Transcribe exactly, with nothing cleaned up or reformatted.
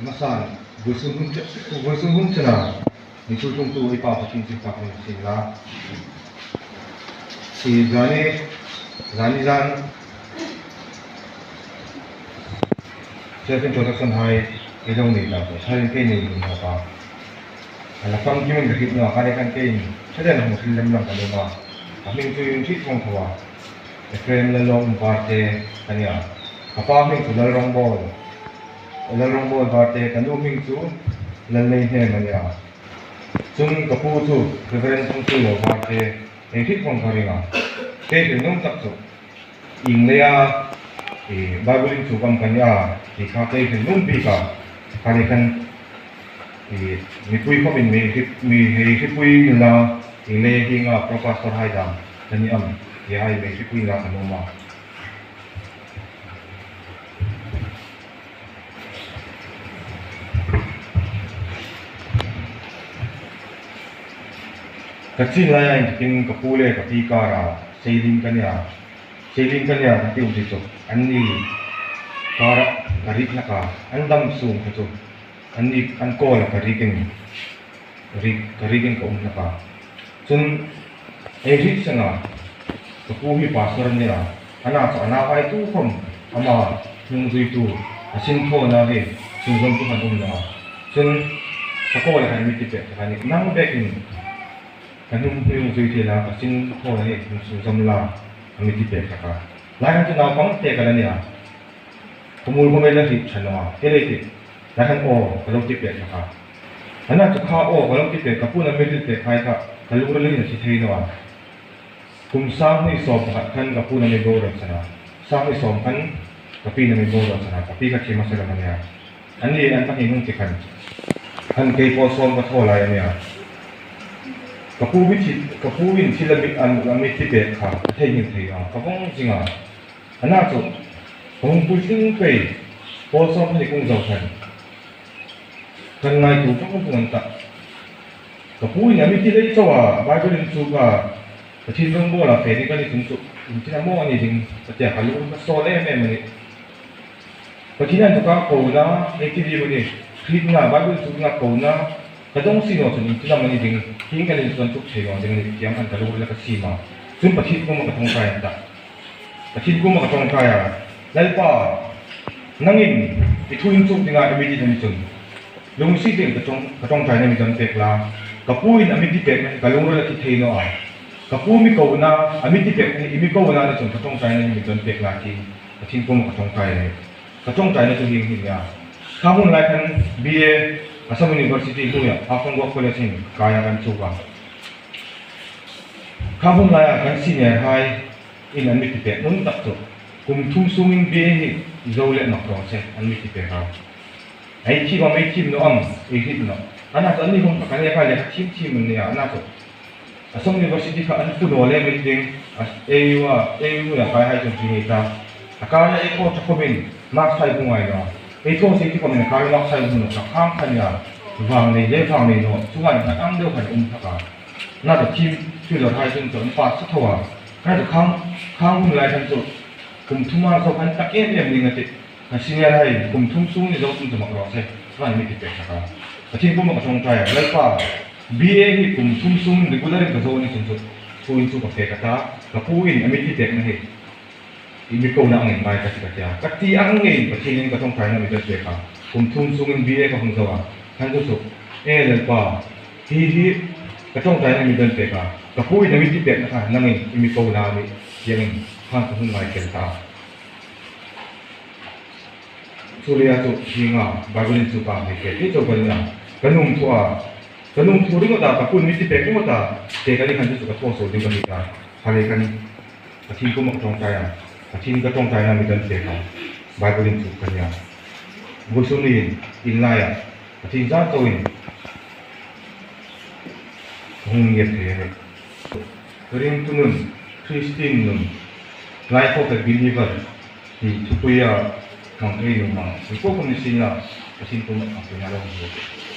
Masan, vawisun hun, vawisun hun chena, mi thu tlungtu ei Pa Pathien chu ṭawngṭai sien la. Ei zani, zani zan, self introduction hai ei lo nei ta, sarin kei nei ding ka ta. A la famkim in ka hriet naw a, kha le khan keiin, ṭha deuin hung hril lem lang ka nuom a. Ka hming chu in hriet vawng tho a. Ephraim Lalrawng Barte ka nih a. Ka pa hming chu Lalrawngbawl. Lalrawngbawl Barte, ka nu hming chu Lalneihnem a nih a. Chun ka pu chu Reverend Thangpuilo Barte, ei hriet vawng ka ring a. Kei hril nuom tak chu ieng leia, e, Bible inchuk am ka nih a, ti kha kei hril nuom bik a. Kha le khan, e, mipui khawmin mi hri, mi hei hripui inla, ieng leia hienga pro pastor hai dam ka ni am, ti hai mi hripui inla ka nuom a. Ka chin laia inthokin ka pu le ka pi kara seiling ka nih a. Seiling ka nih a ka ti um chu, anni kara ka rik hlak a, an dam sung kha chu, anni an kawla ka rikin, rik, ka rikin ka um hlak a. Chun ei hriet seng a, ka pu hi pastor a nih a, a na chu a nauhai tu khawm ama hnungzuitu, a sinthawna hi sungzawmtu khan um naw a. Chun ka kawla khan mi ti pek kha a nih, nang bekin ka hnung, hnungzui thei la, ka sinthawna hi sungzawm la, a mi ti pek hlak a. Lai khan chu naupang te ka la nih a. Khawmuol khawm ei la hriet ṭha naw a, kei le ti, lai khan aw ka lo ti pek hlak a. A na chu kha aw ka lo ti pek, ka pu'n a mi hril pek hai kha, ka lungrila hin a thi thei naw a. Kum sang hni sawm pakhat khan ka pu'n a mi boral san a. Sang hni sawm khan ka pi'n a mi boral san a. Ka pi kha thi hmasa lam a nih a. Anni an pahni hung ti khan, khan kei pawl sawm ka thaw lai a nih a. Ka pu mi thi, ka pu'n thil a mi, an, a mi ti pek kha, ka theinghil thei a, ka vawng zing a. A na chu, ka hung puitling pei, pawl sawm pahni kung zo khan, kan ngaituo vawng vawng an tah. Ka pu'n a mi ti lei chau a, Bible inchuk a, Pathien rawngbawl a fe ding ka ni chun chu, iengtin am a ni ding, ka tia ka lungril ka sawl em em a nih. Pathien inthoka kona, ei ti ding a nih, hrietna, Bible inchukna kona, ka dawng si naw chun iengtin am a ni ding, hieng ka inchuk thei naw ding a nih, ti ang khan ka lungrila ka siem a. Chun Pathien kuoma ka ṭawngṭai an tah. Pathien kuoma ka ṭawngṭai a, Lalpa, nangin i thu inchuk dinga i mi ti a ni chun, lungsiet dingin ka ṭawng, ka ṭawngṭaina mi dawn pek la, ka pu'n a mi ti pekna hi ka lungrila thi thei naw a. Ka pu mi kona, a mi ti pekna hi i mi kona a ni chun ka ṭawngṭaina mi dawn pek la tiin Pathien kuoma ka ṭawngṭai a nih. Ka ṭawngṭaina chu hieng hi a nih a. Kha hun lai khan B A Assam University hnuoia Haflong College-in kaia kan chuk a. Kha hun laia kan senior hai in an mi ti pek nun tak chu, kum thum sungin B A hi zo le mak raw se an mi ti pek a. Ei thiem am, ei thiem naw am, ei hriet naw. A na chu anni khawm kha kan lekha, lekha thiem thiem an nih a, a na chu Assam University kha an pu naw le mi ding, a, A U a, A U a kai hai chun ti ni ta. A kar le ei kawr ṭha khawmin marks hai hung ngai naw. Ei thaw se ti khom in khang mak sai hun ka khang khan ya. Vang nei le vang nei naw. Chuong ang khan ang deu khan um thak a. Na ta thim chu lo hai chun chu um pa sa thaw a. Na ta khang, khang hun lai khan chu kum thum a zo khan tak em em ning a tih. Ka senior hai kum thum sung ni zo chun chu mak lo se. Chuong ang mi ti pek thak a. Ka thing kum ka ṭawngṭai a. Lalpa, B A hi kum thum sung regular in ka zo ni chun chu. Chu in chu ka fe ka ta. Ka pu in a mi ti pek na hi. I mi kona ang in ngai ka ti ka tia. Ka ti ang ngei Pathienin ka ṭawngṭaina mi don pek a. Kum thum sungin B A ka hung zo a. Khan chu chu. E Lalpa, hi hi ka ṭawngṭaina mi don pek a. Ka pu in a mi ti pekna kha nangin i mi kona mi ti angin khan ka hung ngai kel ta. Chu le a chu hi nga Bible in chu ka hei kel. Hi chu ka ni a. Ka nung thu a. Ka nung thu ringawt a, ka pu in mi ti pek ringawt a. Ke ka ni khan chu chu ka thaw so ding ka ni ta. Kha le ka ni. Pathien kuomah ka ṭawngṭai a, Pathien ka ṭawngṭaina mi don pek a, Bible in chu ka nia. Vawisun ni in, in laia, Pathien zar chauin ka hung ngiat thei a nih. Ringtu nun, Christian nun, life of a believer, ti thupuia hmang thei nuom a, mi po khom ni sien la, Pathien kuomah ka ṭawngṭaina lo ni.